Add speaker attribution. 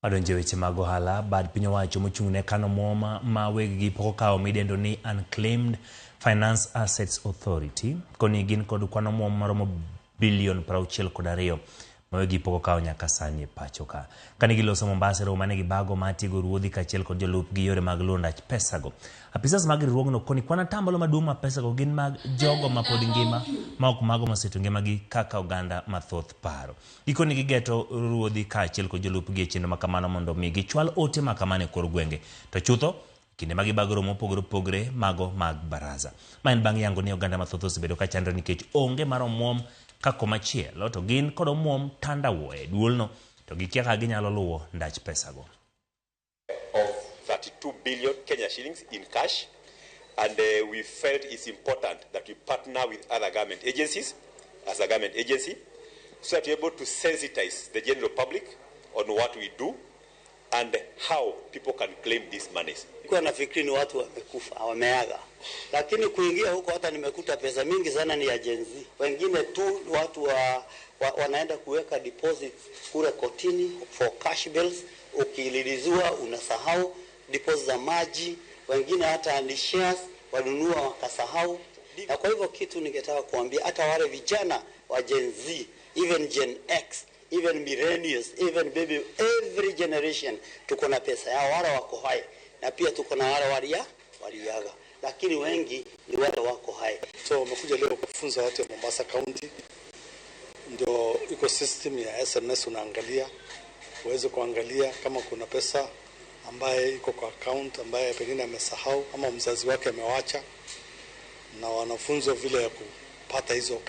Speaker 1: Wadonjo e weche mag ohala, bad piny owacho mochung' ne kano omuom ma weg gi pok okawo midendo ni Unclaimed Finance Assets Authority koni gin kod kwan omuom maromo bilion 62 ma wegi pok okawo nyaka sani e pacho ka. Kane giloso Mombasa e romo mane gibago mar tiego ruodhi kaachiel kod jolupgi yore mag luwo ndach pesago. Apisas mag riwruogno koni kwan atambalo maduong' ma pesago gin mag jogo ma pod ngima ma ok mago moseto ngimagi kaka oganda mathoth paro. Gikoni gigeto ruodhi kaachiel kod jolupgi e chenro ma kamano mondo mi gichwal ote ma kamano e kor gwenge. To chutho, kinde ma gibago romo mopogore opogore mago mag baraza. Ma en bang' yango ni oganda mathoth osebedo ka chandore nikech onge mar omuom ka komachielo to gin kod omuom tandawuoya e duolno to gikia kaka ginyalo luwo ndach pesago.
Speaker 2: Of 32 billion Kenya shillings in cash, and we felt it's important that we partner with other government agencies as a government agency so that we're able to sensitize the general public on what we do and how people can claim these monies.
Speaker 3: Nilikuwa nafikiri ni watu wamekufa, wameaga, lakini kuingia huko hata nimekuta pesa mingi sana ni ya Gen Z. Wengine tu watu wanaenda kuweka deposits kule kotini for cash bails, ukililiziwa unasahau deposit za maji, wengine hata ni shares walinunua wakasahau. Na kwa hivyo kitu ningetaka kuambia hata wale vijana wa Gen Z, even Gen X, even millennials, even baby, every generation tuko na pesa yao, wale wako hai na pia tuko na wale waliaga, lakini wengi ni wale wako hai.
Speaker 4: So wamekuja leo kufunza watu wa Mombasa County, ndio iko system ya SMS, unaangalia uweze kuangalia kama kuna pesa ambaye iko kwa account ambaye pengine amesahau ama mzazi wake amewacha, na wanafunzwa vile ya kupata hizo pesa.